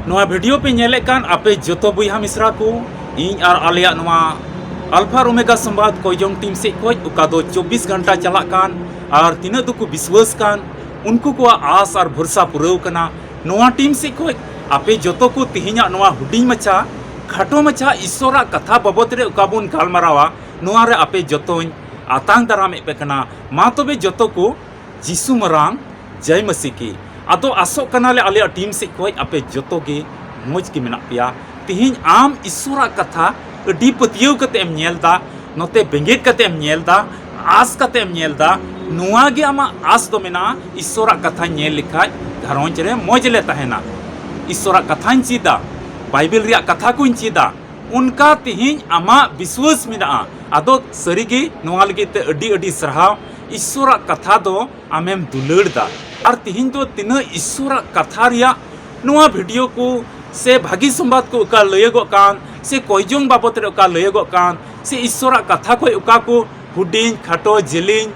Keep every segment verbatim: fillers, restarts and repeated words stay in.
ᱱᱚᱣᱟ ᱵᱷᱤᱰᱤᱭᱳ ᱯᱮ ᱧᱮᱞᱮᱫ ᱠᱟᱱ ᱟᱯᱮ ᱡᱚᱛᱚ ᱵᱚᱭᱦᱟ ᱢᱤᱥᱨᱟ ᱠᱚ, ᱤᱧ ᱟᱨ ᱟᱞᱮᱭᱟᱜ ᱱᱚᱣᱟ ᱟᱞᱯᱷᱟ ᱟᱨ ᱳᱢᱮᱜᱟ ᱥᱚᱢᱵᱟᱫ ᱠᱚᱭᱡᱚᱝ ᱴᱤᱢ ᱥᱮᱫ ᱠᱷᱚᱱ, ᱚᱠᱟ ᱫᱚ ᱪᱚᱵᱵᱤᱥ ᱜᱷᱚᱱᱴᱟ ᱪᱟᱞᱟᱜ ᱠᱟᱱ ᱟᱨ ᱛᱤᱱᱟᱹᱜ ᱫᱚᱠᱚ ᱵᱤᱥᱣᱟᱹᱥ ᱠᱟᱱ, ᱩᱱᱠᱩ ᱠᱚᱣᱟᱜ ᱟᱥ ᱟᱨ ᱵᱷᱚᱨᱥᱟ ᱯᱩᱨᱟᱹᱣ ᱠᱟᱱᱟ᱾ ᱱᱚᱣᱟ ᱴᱤᱢ ᱥᱮᱫ ᱠᱷᱚᱱ ᱟᱯᱮ ᱡᱚᱛᱚ ᱠᱚ ᱛᱮᱦᱮᱧᱟᱜ ᱱᱚᱣᱟ ᱦᱩᱰᱤᱧ ᱢᱟᱪᱷᱟ, ᱠᱷᱟᱴᱚ ᱢᱟᱪᱷᱟ ᱤᱥᱥᱚᱨᱟᱜ ᱠᱟᱛᱷᱟ ᱵᱟᱵᱚᱫ ᱨᱮ ᱚᱠᱟ ᱵᱚᱱ ᱜᱟᱞᱢᱟᱨᱟᱣᱟ, ᱱᱚᱣᱟ ᱨᱮ ᱟᱯᱮ ᱡᱚᱛᱚᱧ ᱟᱛᱟᱝ ᱫᱟᱨᱟᱢᱮᱫ ᱯᱮ ᱠᱟᱱᱟ᱾ ᱢᱟ ᱛᱚᱵᱮ ᱡᱚᱛᱚ ᱠᱚ ᱡᱤᱥᱩ ᱢᱟᱨᱟᱝ ᱡᱟᱭ ᱢᱟᱹᱥᱤ ᱠᱤ᱾ ᱟᱫᱚ ᱟᱥᱚᱜ ᱠᱟᱱᱟᱞᱮ ᱟᱞᱮᱭᱟᱜ ᱴᱤᱢ ᱥᱮᱫ ᱠᱷᱚᱱ ᱟᱯᱮ ᱡᱚᱛᱚ ᱜᱮ ᱢᱚᱡᱽ ᱜᱮ ᱢᱮᱱᱟᱜ ᱯᱮᱭᱟ᱾ ᱛᱮᱦᱮᱧ ᱟᱢ ᱤᱥᱥᱚᱨᱟᱜ ᱠᱟᱛᱷᱟ ᱟᱹᱰᱤ ᱯᱟᱹᱛᱭᱟᱹᱣ ᱠᱟᱛᱮ ᱮᱢ ᱧᱮᱞ ᱫᱟ, ᱱᱚᱛᱮ ᱵᱮᱸᱜᱮᱫ ᱠᱟᱛᱮ ᱮᱢ ᱧᱮᱞ ᱫᱟ, ᱟᱥ ᱠᱟᱛᱮ ᱮᱢ ᱧᱮᱞ ᱫᱟ᱾ ᱱᱚᱣᱟ ᱜᱮ ᱟᱢᱟᱜ ᱟᱥ ᱫᱚ ᱢᱮᱱᱟᱜᱼᱟ, ᱤᱥᱥᱚᱨᱟᱜ ᱠᱟᱛᱷᱟᱧ ᱧᱮᱞ ᱞᱮᱠᱷᱟᱡ ᱜᱷᱟᱨᱚᱸᱡᱽ ᱨᱮ ᱢᱚᱡᱽ ᱞᱮ ᱛᱟᱦᱮᱱᱟ, ᱤᱥᱥᱚᱨᱟᱜ ᱠᱟᱛᱷᱟᱧ ᱪᱮᱫᱟ, ᱵᱟᱭᱵᱮᱞ ᱨᱮᱭᱟᱜ ᱠᱟᱛᱷᱟ ᱠᱚᱧ ᱪᱮᱫᱟ᱾ ᱚᱱᱠᱟ ᱛᱮᱦᱮᱧ ᱟᱢᱟᱜ ᱵᱤᱥᱣᱟᱹᱥ ᱢᱮᱱᱟᱜᱼᱟ᱾ ᱟᱫᱚ ᱥᱟᱹᱨᱤᱜᱮ ᱱᱚᱣᱟ ᱞᱟᱹᱜᱤᱫ ᱛᱮ ᱟᱹᱰᱤ ᱟᱹᱰᱤ ᱥᱟᱨᱦᱟᱣ᱾ ᱤᱥᱥᱚᱨᱟᱜ ᱠᱟᱛᱷᱟ ᱫᱚ ᱟᱢᱮᱢ ᱫᱩᱞᱟᱹᱲ ᱫᱟ᱾ ᱟᱨ ᱛᱮᱦᱮᱧ ᱫᱚ ᱛᱤᱱᱟᱹᱜ ᱤᱥᱥᱚᱨᱟᱜ ᱠᱟᱛᱷᱟ ᱨᱮᱭᱟᱜ ᱱᱚᱣᱟ ᱵᱷᱤᱰᱤᱭᱳ ᱠᱚ ᱥᱮ ᱵᱷᱟᱹᱜᱤ ᱥᱚᱢᱵᱟᱫ ᱠᱚ ᱚᱠᱟ ᱞᱟᱹᱭᱟᱹᱜᱚᱜ ᱠᱟᱱ, ᱥᱮ ᱠᱚᱭᱡᱚᱝ ᱵᱟᱵᱚᱛ ᱨᱮ ᱚᱠᱟ ᱞᱟᱹᱭᱟᱹᱜᱚᱜ ᱠᱟᱱ, ᱥᱮ ᱤᱥᱥᱚᱨᱟᱜ ᱠᱟᱛᱷᱟ ᱠᱷᱚᱱ ᱚᱠᱟ ᱠᱚ ᱦᱩᱰᱤᱧ, ᱠᱷᱟᱴᱚ, ᱡᱮᱞᱮᱧ,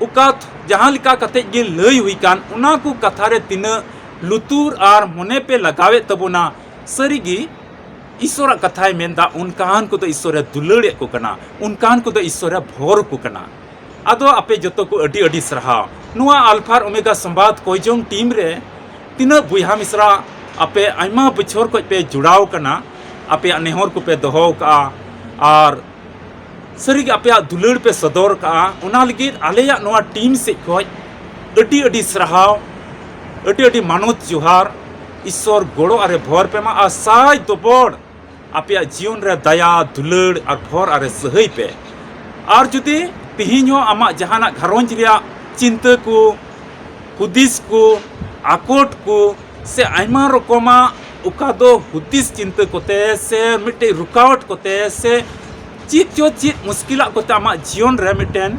ᱚᱠᱟ ᱡᱟᱦᱟᱸ ᱞᱮᱠᱟ ᱠᱟᱛᱮ ᱜᱮ ᱞᱟᱹᱭ ᱦᱩᱭ ᱠᱟᱱ, ᱚᱱᱟ ᱠᱚ ᱠᱟᱛᱷᱟ ᱨᱮ ᱛᱤᱱᱟᱹᱜ ᱞᱩᱛᱩᱨ ᱟᱨ ᱢᱚᱱᱮ ᱯᱮ ᱞᱟᱜᱟᱣᱮᱫ ᱛᱟᱵᱚᱱᱟ, ᱥᱟᱹᱨᱤᱜᱮ ᱤᱥᱥᱚᱨᱟᱜ ᱠᱟᱛᱷᱟᱭ ᱢᱮᱱᱫᱟ, ᱚᱱᱠᱟᱱ ᱠᱚᱫᱚ ᱤᱥᱥᱚᱨᱮ ᱫᱩᱞᱟᱹᱲᱮᱫ ᱠᱚ ᱠᱟᱱᱟ, ᱚᱱᱠᱟᱱ ᱠᱚᱫᱚ ᱤᱥᱥᱚᱨᱮ ᱵᱷᱚᱨ ᱠᱚ ᱠᱟᱱᱟ᱾ ᱟᱫᱚ ᱟᱯᱮ ᱡᱚᱛᱚ ᱠᱚ ᱟᱹᱰᱤ ᱟᱹᱰᱤ ᱥᱟᱨᱦᱟᱣ᱾ ᱱᱚᱣᱟ ᱟᱞᱯᱷᱟ ᱟᱨ ᱳᱢᱮᱜᱟ ᱥᱚᱢᱵᱟᱫ ᱠᱚᱭᱡᱚᱝ ᱴᱤᱢ ᱨᱮ ᱛᱤᱱᱟᱹᱜ ᱵᱚᱭᱦᱟ ᱢᱤᱥᱨᱟ ᱟᱯᱮ ᱟᱭᱢᱟ ᱵᱚᱪᱷᱚᱨ ᱠᱷᱚᱱ ᱯᱮ ᱡᱚᱲᱟᱣ ᱠᱟᱱᱟ, ᱟᱯᱮᱭᱟᱜ ᱱᱮᱦᱚᱨ ᱠᱚᱯᱮ ᱫᱚᱦᱚ ᱠᱟᱜᱼᱟ ᱟᱨ ᱥᱟᱹᱨᱤᱜᱮ ᱟᱯᱮᱭᱟᱜ ᱫᱩᱞᱟᱹᱲ ᱯᱮ ᱥᱚᱫᱚᱨ ᱠᱟᱜᱼᱟ, ᱚᱱᱟ ᱞᱟᱹᱜᱤᱫ ᱟᱞᱮᱭᱟᱜ ᱱᱚᱣᱟ ᱴᱤᱢ ᱥᱮᱫ ᱠᱷᱚᱱ ᱟᱹᱰᱤ ᱟᱹᱰᱤ ᱥᱟᱨᱦᱟᱣ, ᱟᱹᱰᱤ ᱟᱹᱰᱤ ᱢᱟᱱᱚᱛ ᱡᱚᱦᱟᱨ᱾ ᱤᱥᱥᱚᱨ ᱜᱚᱲᱚ ᱟᱨᱮ ᱵᱷᱚᱨ ᱯᱮ ᱢᱟ ᱟᱨ ᱥᱟᱭ ᱫᱚᱵᱚᱲ ᱟᱯᱮᱭᱟᱜ ᱡᱤᱭᱚᱱ ᱨᱮ ᱫᱟᱭᱟ, ᱫᱩᱞᱟᱹᱲ ᱟᱨ ᱵᱷᱚᱨ ᱟᱨᱮ ᱥᱟᱹᱦᱟᱹᱭ ᱯᱮ᱾ ᱟᱨ ᱡᱩᱫᱤ ᱛᱮᱦᱮᱧ ᱦᱚᱸ ᱟᱢᱟᱜ ᱡᱟᱦᱟᱱᱟᱜ ᱜᱷᱟᱨᱚᱸᱡᱽ ᱨᱮᱭᱟᱜ ᱪᱤᱱᱛᱟᱹ ᱠᱚ, ᱦᱩᱫᱤᱥ ᱠᱚ, ᱟᱠᱚᱴ ᱠᱚ, ᱥᱮ ᱟᱭᱢᱟ ᱨᱚᱠᱚᱢᱟᱜ ᱚᱠᱟ ᱫᱚ ᱦᱩᱫᱤᱥ ᱪᱤᱱᱛᱟᱹ ᱠᱚᱛᱮ ᱥᱮ ᱢᱤᱫᱴᱮᱡ ᱨᱩᱠᱟᱣᱟᱴ ᱠᱚᱛᱮ ᱥᱮ ᱪᱮᱫ ᱪᱚ ᱪᱮᱫ ᱢᱩᱥᱠᱤᱞᱟᱜ ᱠᱚᱛᱮ ᱟᱢᱟᱜ ᱡᱤᱭᱚᱱ ᱨᱮ ᱢᱤᱫᱴᱮᱱ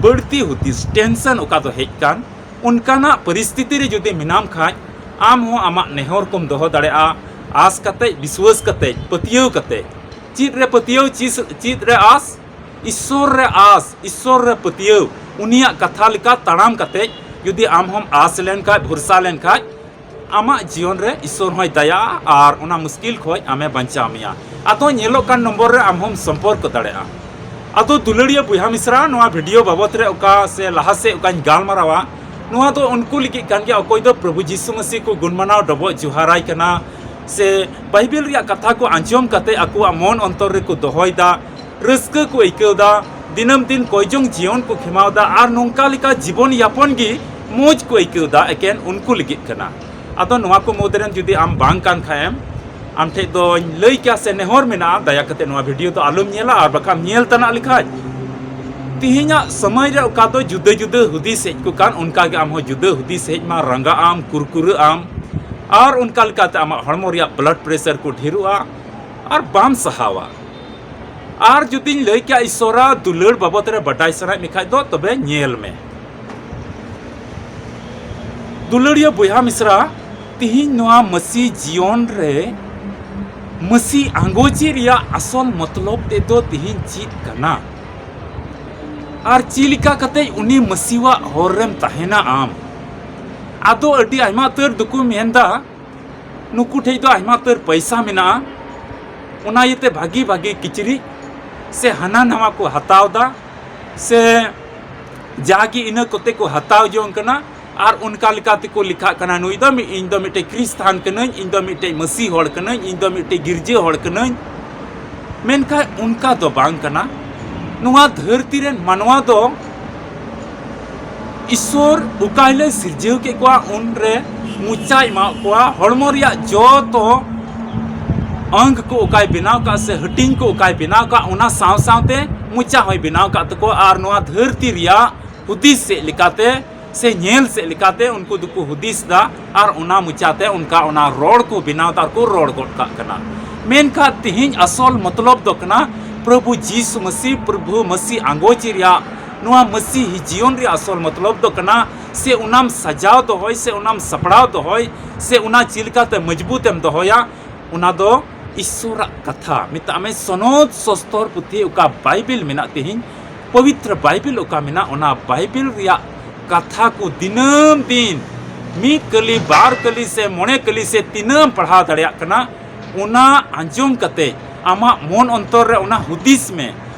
ᱵᱟᱹᱲᱛᱤ ᱦᱩᱫᱤᱥ, ᱴᱮᱱᱥᱚᱱ ᱚᱠᱟ ᱫᱚ ᱦᱮᱡ ᱠᱟᱱ, ᱚᱱᱠᱟᱱᱟᱜ ᱯᱚᱨᱤᱥᱛᱷᱤᱛᱤ ᱨᱮ ᱡᱩᱫᱤ ᱢᱮᱱᱟᱢ ᱠᱷᱟᱡ, ᱟᱢ ᱦᱚᱸ ᱟᱢᱟᱜ ᱱᱮᱦᱚᱨ ᱠᱚᱢ ᱫᱚᱦᱚ ᱫᱟᱲᱮᱭᱟᱜᱼᱟ᱾ ᱟᱥ ᱠᱟᱛᱮᱡ, ᱵᱤᱥᱣᱟᱹᱥ ᱠᱟᱛᱮᱡ, ᱯᱟᱹᱛᱭᱟᱹᱣ ᱠᱟᱛᱮᱡ, ᱪᱮᱫ ᱨᱮ ᱯᱟᱹᱛᱭᱟᱹᱣ, ᱪᱮᱫ, ᱪᱮᱫ ᱨᱮ ᱟᱥ, ᱤᱥᱥᱚᱨ ᱨᱮ ᱟᱥ, ᱤᱥᱥᱚᱨ ᱨᱮ ᱯᱟᱹᱛᱭᱟᱹᱣ, ᱩᱱᱤᱭᱟᱜ ᱠᱟᱛᱷᱟ ᱞᱮᱠᱟ ᱛᱟᱲᱟᱢ ᱠᱟᱛᱮᱡ ᱡᱩᱫᱤ ᱟᱢ ᱦᱚᱸᱢ ᱟᱥ ᱞᱮᱱᱠᱷᱟᱡ, ᱵᱷᱚᱨᱥᱟ ᱞᱮᱱᱠᱷᱟᱡ, ᱟᱢᱟᱜ ᱡᱤᱭᱚᱱ ᱨᱮ ᱤᱥᱚᱨ ᱦᱚᱸᱭ ᱫᱟᱭᱟᱜᱼᱟ ᱟᱨ ᱚᱱᱟ ᱢᱩᱥᱠᱤᱞ ᱠᱷᱚᱱ ᱟᱢᱮ ᱵᱟᱧᱪᱟᱣ ᱢᱮᱭᱟ᱾ ᱟᱫᱚ ᱧᱮᱞᱚᱜ ᱠᱟᱱ ᱱᱚᱢᱵᱚᱨ ᱨᱮ ᱟᱢ ᱦᱚᱸᱢ ᱥᱚᱢᱯᱚᱨᱠᱚ ᱫᱟᱲᱮᱭᱟᱜᱼᱟ᱾ ᱟᱫᱚ ᱫᱩᱞᱟᱹᱲᱤᱭᱟᱹ ᱵᱚᱭᱦᱟ ᱢᱤᱥᱨᱟ, ᱱᱚᱣᱟ ᱵᱷᱤᱰᱤᱭᱳ ᱵᱟᱵᱚᱛ ᱨᱮ ᱚᱠᱟ ᱥᱮ ᱞᱟᱦᱟ ᱥᱮᱫ ᱚᱠᱟᱧ ᱜᱟᱞᱢᱟᱨᱟᱣᱟ, ᱱᱚᱣᱟ ᱫᱚ ᱩᱱᱠᱩ ᱞᱟᱹᱜᱤᱫ ᱠᱟᱱ ᱜᱮᱭᱟ, ᱚᱠᱚᱭ ᱫᱚ ᱯᱨᱚᱵᱷᱩ ᱡᱤᱥᱩ ᱢᱟᱹᱥᱤ ᱠᱚ ᱜᱩᱱ ᱢᱟᱱᱟᱣ ᱰᱚᱵᱚᱜ ᱡᱚᱦᱟᱨᱟᱭ ᱠᱟᱱᱟ, ᱥᱮ ᱵᱟᱭᱵᱮᱞ ᱨᱮᱭᱟᱜ ᱠᱟᱛᱷᱟ ᱠᱚ ᱟᱸᱡᱚᱢ ᱠᱟᱛᱮ ᱟᱠᱚᱣᱟᱜ ᱢᱚᱱ ᱚᱱᱛᱚᱨ ᱨᱮᱠᱚ ᱫᱚᱦᱚᱭᱮᱫᱟ, ᱨᱟᱹᱥᱠᱟᱹ ᱠᱚ ᱟᱹᱭᱠᱟᱹᱣ ᱮᱫᱟ, ᱫᱤᱱᱟᱹᱢ ᱫᱤᱱ ᱠᱚᱭᱡᱚᱝ ᱡᱤᱭᱚᱱ ᱠᱚ ᱠᱷᱮᱢᱟᱣ ᱮᱫᱟ ᱟᱨ ᱱᱚᱝᱠᱟ ᱞᱮᱠᱟ ᱡᱤᱵᱚᱱ ᱭᱟᱯᱚᱱ ᱜᱮ ᱢᱚᱡᱽ ᱠᱚ ᱟᱹᱭᱠᱟᱹᱣ ᱮᱫᱟ, ᱮᱠᱮᱱ ᱩᱱᱠᱩ ᱞᱟᱹᱜᱤᱫ ᱠᱟᱱᱟ᱾ ᱟᱫᱚ ᱱᱚᱣᱟ ᱠᱚ ᱢᱩᱫᱽ ᱨᱮᱱ ᱡᱩᱫᱤ ᱟᱢ ᱵᱟᱝ ᱠᱟᱱ ᱠᱷᱟᱡ ᱮᱢ, ᱟᱢ ᱴᱷᱮᱡ ᱫᱚᱧ ᱞᱟᱹᱭ ᱠᱮᱭᱟ ᱥᱮ ᱱᱮᱦᱚᱨ ᱢᱮᱱᱟᱜᱼᱟ, ᱫᱟᱭᱟ ᱠᱟᱛᱮ ᱱᱚᱣᱟ ᱵᱷᱤᱰᱤᱭᱳ ᱫᱚ ᱟᱞᱚᱢ ᱧᱮᱞᱟ, ᱟᱨ ᱵᱟᱠᱷᱟᱱ ᱧᱮᱞ ᱛᱟᱱᱟᱜ ᱞᱮᱠᱷᱟᱡ ᱛᱤᱦᱤᱧᱟᱜ ᱥᱚᱢᱚᱭ ᱨᱮ ᱚᱠᱟ ᱫᱚ ᱡᱩᱫᱟᱹ ᱡᱩᱫᱟᱹ ᱦᱩᱫᱤᱥ ᱦᱮᱡ ᱠᱚ ᱠᱟᱱ, ᱚᱱᱠᱟ ᱜᱮ ᱟᱢ ᱦᱚᱸ ᱡᱩᱫᱟᱹ ᱦᱩᱫᱤᱥ ᱦᱮᱡ ᱢᱟ, ᱨᱟᱸᱜᱟᱜ ᱟᱢ, ᱠᱩᱨᱠᱩᱨᱟᱹᱜ ᱟᱢ, ᱟᱨ ᱚᱱᱠᱟ ᱞᱮᱠᱟᱛᱮ ᱟᱢᱟᱜ ᱦᱚᱲᱢᱚ ᱨᱮᱭᱟᱜ ᱵᱞᱟᱰ ᱯᱨᱮᱥᱟᱨ ᱠᱚ ᱰᱷᱮᱨᱚᱜᱼᱟ ᱟᱨ ᱵᱟᱢ ᱥᱟᱦᱟᱣᱟ᱾ ᱟᱨ ᱡᱩᱫᱤᱧ ᱞᱟᱹᱭ ᱠᱮᱭᱟ ᱤᱥᱚᱨᱟ ᱫᱩᱞᱟᱹᱲ ᱵᱟᱵᱚᱛ ᱨᱮ ᱵᱟᱰᱟᱭ ᱥᱟᱱᱟᱭᱮᱫ ᱢᱮᱠᱷᱟᱡ ᱫᱚ ᱛᱚᱵᱮ ᱧᱮᱞ ᱢᱮ᱾ ᱫᱩᱞᱟᱹᱲᱤᱭᱟᱹ ᱵᱚᱭᱦᱟ ᱢᱤᱥᱨᱟ, ᱛᱤᱦᱤᱧ ᱱᱚᱣᱟ ᱢᱟᱹᱥᱤ ᱡᱤᱭᱚᱱ ᱨᱮ ᱢᱟᱹᱥᱤ ᱟᱸᱜᱚᱪᱤ ᱨᱮᱭᱟᱜ ᱟᱥᱚᱞ ᱢᱚᱛᱞᱚᱵ ᱛᱮᱫ ᱫᱚ ᱛᱤᱦᱤᱧ ᱪᱮᱫ ᱠᱟᱱᱟ? ᱟᱨ ᱪᱮᱫ ᱞᱮᱠᱟ ᱠᱟᱛᱮ ᱩᱱᱤ ᱢᱟᱹᱥᱤᱣᱟᱜ ᱦᱚᱨ ᱨᱮᱢ ᱛᱟᱦᱮᱱᱟ ᱟᱢ? ᱟᱫᱚ ᱟᱹᱰᱤ ᱟᱭᱢᱟ ᱩᱛᱟᱹᱨ ᱫᱚᱠᱚ ᱢᱮᱱᱫᱟ, ᱱᱩᱠᱩ ᱴᱷᱮᱡ ᱫᱚ ᱟᱭᱢᱟ ᱩᱛᱟᱹᱨ ᱯᱚᱭᱥᱟ ᱢᱮᱱᱟᱜᱼᱟ, ᱚᱱᱟ ᱤᱭᱟᱹᱛᱮ ᱵᱷᱟᱜᱤ ᱵᱷᱟᱜᱤ ᱠᱤᱪᱨᱤᱡ ᱥᱮ ᱦᱟᱱᱟ ᱱᱟᱣᱟ ᱠᱚ ᱦᱟᱛᱟᱣ ᱫᱟ, ᱥᱮ ᱡᱟᱜᱮ ᱤᱱᱟᱹ ᱠᱚᱛᱮ ᱠᱚ ᱦᱟᱛᱟᱣ ᱡᱚᱝ ᱠᱟᱱᱟ᱾ ᱟᱨ ᱚᱱᱠᱟ ᱞᱮᱠᱟ ᱛᱮᱠᱚ ᱞᱮᱠᱷᱟᱜ ᱠᱟᱱᱟ, ᱱᱩᱭ ᱫᱚ ᱢᱤ-, ᱤᱧ ᱫᱚ ᱢᱤᱫᱴᱮᱡ ᱠᱷᱨᱤᱥᱛᱟᱱ ᱠᱟᱹᱱᱟᱹᱧ, ᱤᱧ ᱫᱚ ᱢᱤᱫᱴᱮᱡ ᱢᱟᱹᱥᱤ ᱦᱚᱲ ᱠᱟᱹᱱᱟᱹᱧ, ᱤᱧ ᱫᱚ ᱢᱤᱫᱴᱮᱡ ᱜᱤᱨᱡᱟᱹ ᱦᱚᱲ ᱠᱟᱹᱱᱟᱹᱧ᱾ ᱢᱮᱱᱠᱷᱟᱱ ᱚᱱᱠᱟ ᱫᱚ ᱵᱟᱝ ᱠᱟᱱᱟ᱾ ᱱᱚᱣᱟ ᱫᱷᱟᱹᱨᱛᱤ ᱨᱮᱱ ᱢᱟᱱᱣᱟ ᱫᱚ ᱤᱥᱚᱨ ᱚᱠᱟ ᱦᱤᱞᱳᱜ ᱥᱤᱨᱡᱟᱹᱣ ᱠᱮᱫ ᱠᱚᱣᱟ, ᱩᱱᱨᱮ ᱢᱚᱪᱟᱭ ᱮᱢᱟᱣᱟᱫ ᱠᱚᱣᱟ᱾ ᱦᱚᱲᱢᱚ ᱨᱮᱭᱟᱜ ᱡᱚᱛᱚ ᱟᱝᱜ ᱠᱚ ᱚᱠᱟᱭ ᱵᱮᱱᱟᱣ ᱠᱟᱜ ᱥᱮ ᱦᱟᱹᱴᱤᱧ ᱠᱚ ᱚᱠᱟᱭ ᱵᱮᱱᱟᱣ ᱠᱟᱜ, ᱚᱱᱟ ᱥᱟᱶ ᱥᱟᱶᱛᱮ ᱢᱚᱪᱟ ᱦᱚᱸᱭ ᱵᱮᱱᱟᱣ ᱠᱟᱜ ᱛᱟᱠᱚᱣᱟ᱾ ᱟᱨ ᱱᱚᱣᱟ ᱫᱷᱟᱹᱨᱛᱤ ᱨᱮᱭᱟᱜ ᱦᱩᱫᱤᱥ ᱥᱮᱫ ᱞᱮᱠᱟᱛᱮ ᱥᱮ ᱧᱮᱞ ᱥᱮᱫ ᱞᱮᱠᱟᱛᱮ ᱩᱱᱠᱩ ᱫᱚᱠᱚ ᱦᱩᱫᱤᱥ ᱫᱟ ᱟᱨ ᱚᱱᱟ ᱢᱚᱪᱟᱛᱮ ᱚᱱᱠᱟ ᱚᱱᱟ ᱨᱚᱲ ᱠᱚ ᱵᱮᱱᱟᱣ ᱫᱟ ᱟᱨ ᱠᱚ ᱨᱚᱲ ᱜᱚᱫ ᱠᱟᱜ ᱠᱟᱱᱟ᱾ ᱢᱮᱱᱠᱷᱟᱱ ᱛᱤᱦᱤᱧ ᱟᱥᱚᱞ ᱢᱚᱛᱞᱚᱵ ᱫᱚ ᱠᱟᱱᱟ ᱯᱨᱚᱵᱷᱩ ᱡᱤᱥᱩ ᱢᱟᱹᱥᱤ, ᱯᱨᱚᱵᱷᱩ ᱢᱟᱹᱥᱤ ᱟᱸᱜᱚᱪᱤ ᱨᱮᱭᱟᱜ ᱱᱚᱣᱟ ᱢᱟᱹᱥᱤᱦᱤ ᱡᱤᱭᱚᱱ ᱨᱮᱭᱟᱜ ᱟᱥᱚᱞ ᱢᱚᱛᱞᱚᱵ ᱫᱚ ᱠᱟᱱᱟ, ᱥᱮ ᱚᱱᱟᱢ ᱥᱟᱡᱟᱣ ᱫᱚᱦᱚᱭ, ᱥᱮ ᱚᱱᱟᱢ ᱥᱟᱯᱲᱟᱣ ᱫᱚᱦᱚᱭ, ᱥᱮ ᱚᱱᱟ ᱪᱮᱫ ᱞᱮᱠᱟᱛᱮ ᱢᱚᱡᱽᱵᱩᱛ ᱮᱢ ᱫᱚᱦᱚᱭᱟ, ᱚᱱᱟ ᱫᱚ ᱤᱥᱚᱨᱟᱜ ᱠᱟᱛᱷᱟ, ᱢᱮᱛᱟᱜ ᱢᱮ ᱥᱚᱱᱚᱛ ᱥᱚᱥᱛᱚᱨ ᱯᱩᱛᱷᱤ ᱚᱠᱟ ᱵᱟᱭᱵᱮᱞ ᱢᱮᱱᱟᱜ ᱛᱤᱦᱤᱧ, ᱯᱚᱵᱤᱛᱨᱚ ᱵᱟᱭᱵᱮᱞ ᱚᱠᱟ ᱢᱮᱱᱟᱜ, ᱚᱱᱟ ᱵᱟᱭᱵᱮᱞ ᱨᱮᱭᱟᱜ ᱠᱟᱛᱷᱟ ᱠᱚ ᱫᱤᱱᱟᱹᱢ ᱫᱤᱱ ᱢᱤᱫ ᱠᱟᱹᱞᱤ, ᱵᱟᱨ ᱠᱟᱹᱞᱤ ᱥᱮ ᱢᱚᱬᱮ ᱠᱟᱹᱞᱤ ᱥᱮ ᱛᱤᱱᱟᱹᱜ ᱮᱢ ᱯᱟᱲᱦᱟᱣ ᱫᱟᱲᱮᱭᱟᱜ ᱠᱟᱱᱟ, ᱚᱱᱟ ᱟᱸᱡᱚᱢ ᱠᱟᱛᱮ ᱟᱢᱟᱜ ᱢᱚᱱ ᱚᱱᱛᱚᱨ ᱨᱮ ᱚᱱᱟ ᱦᱩᱫᱤᱥ ᱢᱮ,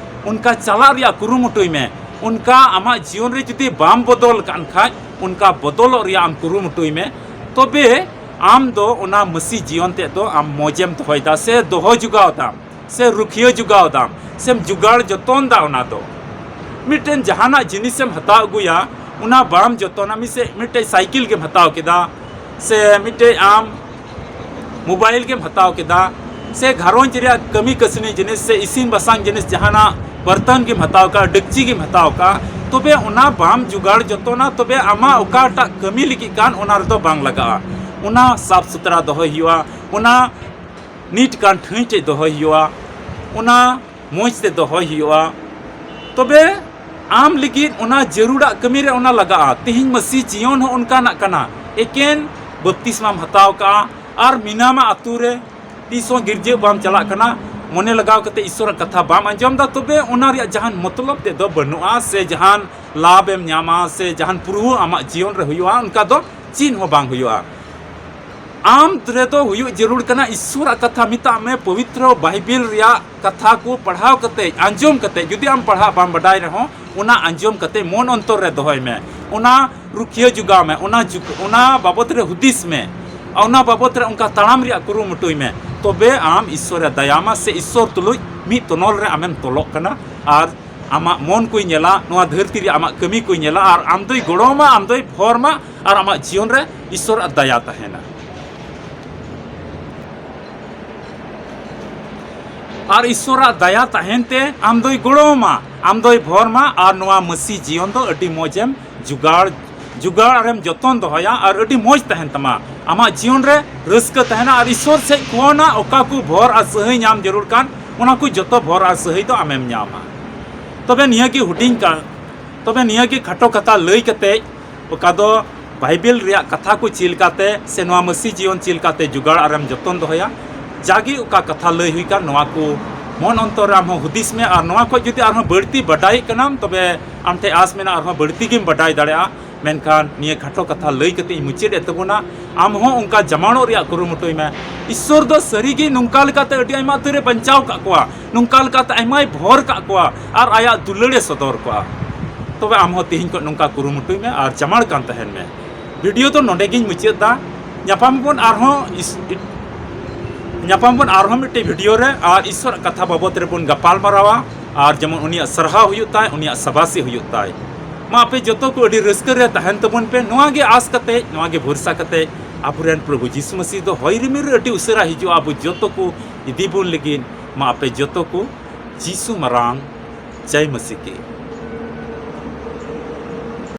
ᱚᱱᱠᱟ ᱪᱟᱞᱟᱜ ᱨᱮᱭᱟᱜ ᱠᱩᱨᱩᱢᱩᱴᱩᱭ ᱢᱮ᱾ ᱚᱱᱠᱟ ᱟᱢᱟᱜ ᱡᱤᱭᱚᱱ ᱨᱮ ᱡᱩᱫᱤ ᱵᱟᱢ ᱵᱚᱫᱚᱞ ᱠᱟᱱ ᱠᱷᱟᱡ, ᱚᱱᱠᱟ ᱵᱚᱫᱚᱞᱚᱜ ᱨᱮᱭᱟᱜ ᱮᱢ ᱠᱩᱨᱩᱢᱩᱴᱩᱭ ᱢᱮ᱾ ᱛᱚᱵᱮ ᱟᱢ ᱫᱚ ᱚᱱᱟ ᱢᱟᱹᱥᱤ ᱡᱤᱭᱚᱱ ᱛᱮᱫ ᱫᱚ ᱟᱢ ᱢᱚᱡᱮᱢ ᱫᱚᱦᱚᱭᱮᱫᱟ ᱥᱮ ᱫᱚᱦᱚ ᱡᱚᱜᱟᱣ ᱫᱟᱢ ᱥᱮ ᱨᱩᱠᱷᱤᱭᱟᱹ ᱡᱚᱜᱟᱣ ᱫᱟᱢ ᱥᱮᱢ ᱡᱚᱜᱟᱲ ᱡᱚᱛᱚᱱ ᱫᱟ᱾ ᱚᱱᱟ ᱫᱚ ᱢᱤᱫᱴᱮᱱ ᱡᱟᱦᱟᱱᱟᱜ ᱡᱤᱱᱤᱥᱮᱢ ᱦᱟᱛᱟᱣ ᱟᱹᱜᱩᱭᱟ, ᱚᱱᱟ ᱵᱟᱢ ᱡᱚᱛᱚᱱᱟ᱾ ᱢᱤᱫᱥᱮᱫ ᱢᱤᱫᱴᱮᱡ ᱥᱟᱭᱠᱮᱞ ᱜᱮᱢ ᱦᱟᱛᱟᱣ ᱠᱮᱫᱟ ᱥᱮ ᱢᱤᱫᱴᱮᱡ ᱟᱢ ᱢᱳᱵᱟᱭᱤᱞ ᱜᱮᱢ ᱦᱟᱛᱟᱣ ᱠᱮᱫᱟ ᱥᱮ ᱜᱷᱟᱨᱚᱸᱡᱽ ᱨᱮᱭᱟᱜ ᱠᱟᱹᱢᱤ ᱠᱟᱹᱥᱱᱤ ᱡᱤᱱᱤᱥ ᱥᱮ ᱤᱥᱤᱱ ᱵᱟᱥᱟᱝ ᱡᱤᱱᱤᱥ, ᱡᱟᱦᱟᱱᱟᱜ ᱵᱟᱨᱛᱟᱱ ᱜᱮᱢ ᱦᱟᱛᱟᱣ ᱠᱟᱜᱼᱟ, ᱰᱮᱠᱪᱤ ᱜᱮᱢ ᱦᱟᱛᱟᱣ ᱠᱟᱜᱼᱟ, ᱛᱚᱵᱮ ᱚᱱᱟ ᱵᱟᱢ ᱡᱚᱜᱟᱲ ᱡᱚᱛᱚᱱᱟ, ᱛᱚᱵᱮ ᱟᱢᱟᱜ ᱚᱠᱟᱴᱟᱜ ᱠᱟᱹᱢᱤ ᱞᱟᱹᱜᱤᱫ ᱠᱟᱱ, ᱚᱱᱟ ᱨᱮᱫᱚ ᱵᱟᱝ ᱞᱟᱜᱟᱜᱼᱟ᱾ ᱚᱱᱟ ᱥᱟᱯᱷ ᱥᱩᱛᱨᱟ ᱫᱚᱦᱚᱭ ᱦᱩᱭᱩᱜᱼᱟ, ᱚᱱᱟ ᱱᱤᱴ ᱠᱟᱱ ᱴᱷᱟᱹᱭ ᱴᱷᱮᱡ ᱫᱚᱦᱚᱭ ᱦᱩᱭᱩᱜᱼᱟ, ᱚᱱᱟ ᱢᱚᱡᱽ ᱛᱮ ᱫᱚᱦᱚᱭ ᱦᱩᱭᱩᱜᱼᱟ᱾ ᱛᱚᱵᱮ ᱟᱢ ᱞᱟᱹᱜᱤᱫ ᱚᱱᱟ ᱡᱟᱹᱨᱩᱲᱟᱜ ᱠᱟᱹᱢᱤ ᱨᱮ ᱚᱱᱟ ᱞᱟᱜᱟᱜᱼᱟ᱾ ᱛᱮᱦᱮᱧ ᱢᱟᱹᱥᱤ ᱡᱤᱭᱚᱱ ᱦᱚᱸ ᱚᱱᱠᱟᱱᱟᱜ ᱠᱟᱱᱟ᱾ ᱮᱠᱮᱱ ᱵᱟᱯᱛᱤᱥᱢᱟᱢ ᱦᱟᱛᱟᱣ ᱠᱟᱜᱼᱟ ᱟᱨ ᱢᱮᱱᱟᱢᱟ ᱟᱹᱛᱩ ᱨᱮ, ᱛᱤᱥ ᱦᱚᱸ ᱜᱤᱨᱡᱟᱹ ᱵᱟᱢ ᱪᱟᱞᱟᱜ ᱠᱟᱱᱟ, ᱢᱚᱱᱮ ᱞᱟᱜᱟᱣ ᱠᱟᱛᱮ ᱤᱥᱚᱨᱟᱜ ᱠᱟᱛᱷᱟ ᱵᱟᱢ ᱟᱸᱡᱚᱢ ᱫᱟ, ᱛᱚᱵᱮ ᱚᱱᱟ ᱨᱮᱭᱟᱜ ᱡᱟᱦᱟᱱ ᱢᱚᱛᱞᱚᱵ ᱛᱮᱫ ᱫᱚ ᱵᱟᱹᱱᱩᱜᱼᱟ, ᱥᱮ ᱡᱟᱦᱟᱱ ᱞᱟᱵᱷ ᱮᱢ ᱧᱟᱢᱟ, ᱥᱮ ᱡᱟᱦᱟᱱ ᱯᱩᱨᱟᱹᱣ ᱟᱢᱟᱜ ᱡᱤᱭᱚᱱ ᱨᱮ ᱦᱩᱭᱩᱜᱼᱟ, ᱚᱱᱠᱟ ᱫᱚ ᱪᱮᱫ ᱦᱚᱸ ᱵᱟᱝ ᱦᱩᱭᱩᱜᱼᱟ᱾ ᱟᱢ ᱨᱮᱫᱚ ᱦᱩᱭᱩᱜ ᱡᱟᱹᱨᱩᱲ ᱠᱟᱱᱟ ᱤᱥᱚᱨᱟᱜ ᱠᱟᱛᱷᱟ, ᱢᱮᱛᱟᱜ ᱢᱮ ᱯᱚᱵᱤᱛᱨᱚ ᱵᱟᱭᱵᱮᱞ ᱨᱮᱭᱟᱜ ᱠᱟᱛᱷᱟ ᱠᱚ ᱯᱟᱲᱦᱟᱣ ᱠᱟᱛᱮ, ᱟᱸᱡᱚᱢ ᱠᱟᱛᱮ, ᱡᱩᱫᱤ ᱟᱢ ᱯᱟᱲᱦᱟᱜ ᱵᱟᱢ ᱵᱟᱰᱟᱭ ᱨᱮᱦᱚᱸ, ᱚᱱᱟ ᱟᱸᱡᱚᱢ ᱠᱟᱛᱮ ᱢᱚᱱ ᱚᱱᱛᱚᱨ ᱨᱮ ᱫᱚᱦᱚᱭ ᱢᱮ, ᱚᱱᱟ ᱨᱩᱠᱷᱤᱭᱟᱹ ᱡᱚᱜᱟᱣ ᱢᱮ, ᱚᱱᱟ ᱡᱩᱜ-, ᱚᱱᱟ ᱵᱟᱵᱚᱛ ᱨᱮ ᱦᱩᱫᱤᱥ ᱢᱮ, ᱚᱱᱟ ᱵᱟᱵᱚᱛ ᱨᱮ ᱚᱱᱠᱟ ᱛᱟᱲᱟᱢ ᱨᱮᱭᱟᱜ ᱠᱩᱨᱩᱢᱩᱴᱩᱭ ᱢᱮ᱾ ᱛᱚᱵᱮ ᱟᱢ ᱤᱥᱚᱨᱮ ᱫᱟᱭᱟᱢᱟ ᱥᱮ ᱤᱥᱚᱨ ᱛᱩᱞᱩᱡ ᱢᱤᱫ ᱛᱚᱱᱚᱞ ᱨᱮ ᱟᱢᱮᱢ ᱛᱚᱞᱚᱜ ᱠᱟᱱᱟ᱾ ᱟᱨ ᱟᱢᱟᱜ ᱢᱚᱱ ᱠᱚᱭ ᱧᱮᱞᱟ, ᱱᱚᱣᱟ ᱫᱷᱟᱹᱨᱛᱤ ᱨᱮ ᱟᱢᱟᱜ ᱠᱟᱹᱢᱤ ᱠᱚᱭ ᱧᱮᱞᱟ, ᱟᱨ ᱟᱢ ᱫᱚᱭ ᱜᱚᱲᱚ ᱟᱢᱟ, ᱟᱢ ᱫᱚᱭ ᱵᱷᱚᱨ ᱟᱢᱟ, ᱟᱨ ᱟᱢᱟᱜ ᱡᱤᱭᱚᱱ ᱨᱮ ᱤᱥᱚᱨᱟᱜ ᱫᱟᱭᱟ ᱛᱟᱦᱮᱱᱟ᱾ ᱟᱨ ᱤᱥᱚᱨᱟᱜ ᱫᱟᱭᱟ ᱛᱟᱦᱮᱱ ᱛᱮ ᱟᱢ ᱫᱚᱭ ᱜᱚᱲᱚ ᱟᱢᱟ, ᱟᱢ ᱫᱚᱭ ᱵᱷᱚᱨ ᱟᱢᱟ, ᱟᱨ ᱱᱚᱣᱟ ᱢᱟᱹᱥᱤ ᱡᱤᱭᱚᱱ ᱫᱚ ᱟᱹᱰᱤ ᱢᱚᱡᱮᱢ ᱡᱩᱜᱟᱲ, ᱡᱩᱜᱟᱲ ᱟᱨᱮᱢ ᱡᱚᱛᱚᱱ ᱫᱚᱦᱚᱭᱟ, ᱟᱨ ᱟᱹᱰᱤ ᱢᱚᱡᱽ ᱛᱟᱦᱮᱱ ᱛᱟᱢᱟ᱾ ᱟᱢᱟᱜ ᱡᱤᱭᱚᱱ ᱨᱮ ᱨᱟᱹᱥᱠᱟᱹ ᱛᱟᱦᱮᱱᱟ, ᱟᱨ ᱤᱥᱚᱨ ᱥᱮᱫ ᱠᱷᱚᱱᱟᱜ ᱚᱠᱟ ᱠᱚ ᱵᱷᱚᱨ ᱟᱨ ᱥᱟᱹᱦᱟᱹᱭ ᱧᱟᱢ ᱡᱟᱹᱨᱩᱲ ᱠᱟᱱ, ᱚᱱᱟ ᱠᱚ ᱡᱚᱛᱚ ᱵᱷᱚᱨ ᱟᱨ ᱥᱟᱹᱦᱟᱹᱭ ᱫᱚ ᱟᱢᱮᱢ ᱧᱟᱢᱟ᱾ ᱛᱚᱵᱮ ᱱᱤᱭᱟᱹ ᱜᱮ ᱦᱩᱰᱤᱧ ᱠᱟ-, ᱛᱚᱵᱮ ᱱᱤᱭᱟᱹ ᱜᱮ ᱠᱷᱟᱴᱚ ᱠᱟᱛᱷᱟ ᱞᱟᱹᱭ ᱠᱟᱛᱮ, ᱚᱠᱟ ᱫᱚ ᱵᱟᱭᱵᱮᱞ ᱨᱮᱭᱟᱜ ᱠᱟᱛᱷᱟ ᱠᱚ ᱪᱮᱫ ᱞᱮᱠᱟᱛᱮ ᱥᱮ ᱱᱚᱣᱟ ᱢᱟᱹᱥᱤ ᱡᱤᱭᱚᱱ ᱪᱮᱫ ᱞᱮᱠᱟᱛᱮ ᱡᱚᱜᱟᱲ ᱟᱨᱮᱢ ᱡᱚᱛᱚᱱ ᱫᱚᱦᱚᱭᱟ, ᱡᱟᱜᱮ ᱚᱠᱟ ᱠᱟᱛᱷᱟ ᱞᱟᱹᱭ ᱦᱩᱭ ᱠᱟᱱ, ᱱᱚᱣᱟ ᱠᱚ ᱢᱚᱱ ᱚᱱᱛᱚᱨ ᱨᱮ ᱟᱢ ᱦᱚᱸ ᱦᱩᱫᱤᱥ ᱢᱮ᱾ ᱟᱨ ᱱᱚᱣᱟ ᱠᱷᱚᱡ ᱡᱩᱫᱤ ᱟᱨᱦᱚᱸ ᱵᱟᱹᱲᱛᱤ ᱵᱟᱰᱟᱭᱮᱫ ᱠᱟᱱᱟᱢ, ᱛᱚᱵᱮ ᱟᱢ ᱴᱷᱮᱱ ᱟᱥ ᱢᱮᱱᱟᱜᱼᱟ ᱟᱨᱦᱚᱸ ᱵᱟᱹᱲᱛᱤ ᱜᱮᱢ ᱵᱟᱰᱟᱭ ᱫᱟᱲᱮᱭᱟᱜᱼᱟ᱾ ᱢᱮᱱᱠᱷᱟᱱ ᱱᱤᱭᱟᱹ ᱠᱷᱟᱴᱚ ᱠᱟᱛᱷᱟ ᱞᱟᱹᱭ ᱠᱟᱛᱮ ᱤᱧ ᱢᱩᱪᱟᱹᱫ ᱮᱫ ᱛᱟᱵᱚᱱᱟ᱾ ᱟᱢ ᱦᱚᱸ ᱚᱱᱠᱟ ᱡᱟᱢᱟᱲᱚᱜ ᱨᱮᱭᱟᱜ ᱠᱩᱨᱩᱢᱩᱴᱩᱭ ᱢᱮ᱾ ᱤᱥᱥᱚᱨ ᱫᱚ ᱥᱟᱹᱨᱤᱜᱮ ᱱᱚᱝᱠᱟ ᱞᱮᱠᱟᱛᱮ ᱟᱹᱰᱤ ᱟᱭᱢᱟ ᱩᱛᱟᱹᱨᱮ ᱵᱟᱧᱪᱟᱣ ᱠᱟᱜ ᱠᱚᱣᱟ, ᱱᱚᱝᱠᱟ ᱞᱮᱠᱟᱛᱮ ᱟᱭᱢᱟᱭ ᱵᱷᱚᱨ ᱠᱟᱜ ᱠᱚᱣᱟ ᱟᱨ ᱟᱭᱟᱜ ᱫᱩᱞᱟᱹᱲᱮ ᱥᱚᱫᱚᱨ ᱠᱚᱣᱟ᱾ ᱛᱚᱵᱮ ᱟᱢ ᱦᱚᱸ ᱛᱮᱦᱮᱧ ᱠᱷᱚᱱ ᱱᱚᱝᱠᱟ ᱠᱩᱨᱩᱢᱩᱴᱩᱭ ᱢᱮ ᱟᱨ ᱡᱟᱢᱟᱲ ᱠᱟᱱ ᱛᱟᱦᱮᱱ ᱢᱮ᱾ ᱵᱷᱤᱰᱤᱭᱳ ᱫᱚ ᱱᱚᱰᱮ ᱜᱤᱧ ᱢᱩᱪᱟᱹᱫ ᱫᱟ᱾ ᱧᱟᱯᱟᱢ ᱟᱵᱚᱱ ᱟᱨᱦᱚᱸ ᱤᱥ-, ᱧᱟᱯᱟᱢ ᱵᱚᱱ ᱟᱨᱦᱚᱸ ᱢᱤᱫᱴᱮᱡ ᱵᱷᱤᱰᱤᱭᱳ ᱨᱮ ᱟᱨ ᱤᱥᱥᱚᱨᱟᱜ ᱠᱟᱛᱷᱟ ᱵᱟᱵᱚᱛ ᱨᱮᱵᱚᱱ ᱜᱟᱯᱟᱞ ᱢᱟᱨᱟᱣᱟ᱾ ᱟᱨ ᱡᱮᱢᱚᱱ ᱩᱱᱤᱭᱟᱜ ᱥᱟᱨᱦᱟᱣ ᱦᱩᱭᱩᱜ ᱛᱟᱭ, ᱩᱱᱤᱭᱟᱜ ᱥᱟᱵᱟᱥᱤ ᱦᱩᱭᱩᱜ ᱛᱟᱭ᱾ ᱢᱟ ᱟᱯᱮ ᱡᱚᱛᱚ ᱠᱚ ᱟᱹᱰᱤ ᱨᱟᱹᱥᱠᱟᱹ ᱨᱮ ᱛᱟᱦᱮᱱ ᱛᱟᱵᱚᱱ ᱯᱮ᱾ ᱱᱚᱣᱟ ᱜᱮ ᱟᱥ ᱠᱟᱛᱮ, ᱱᱚᱣᱟ ᱜᱮ ᱵᱷᱚᱨᱥᱟ ᱠᱟᱛᱮ, ᱟᱵᱚᱨᱮᱱ ᱯᱨᱚᱵᱷᱩ ᱡᱤᱥᱩ ᱢᱟᱹᱥᱤ ᱫᱚ ᱦᱚᱭ ᱨᱤᱢᱤᱞ ᱨᱮ ᱟᱹᱰᱤ ᱩᱥᱟᱹᱨᱟ ᱦᱤᱡᱩᱜᱼᱟ, ᱟᱵᱚ ᱡᱚᱛᱚ ᱠᱚ ᱤᱫᱤ ᱵᱚᱱ ᱞᱟᱹᱜᱤᱫ᱾ ᱢᱟ ᱟᱯᱮ ᱡᱚᱛᱚ ᱠᱚ ᱡᱤᱥᱩ ᱢᱟᱨᱟᱝ ᱡᱟᱭ ᱢᱟᱹᱥᱤ ᱠᱤ᱾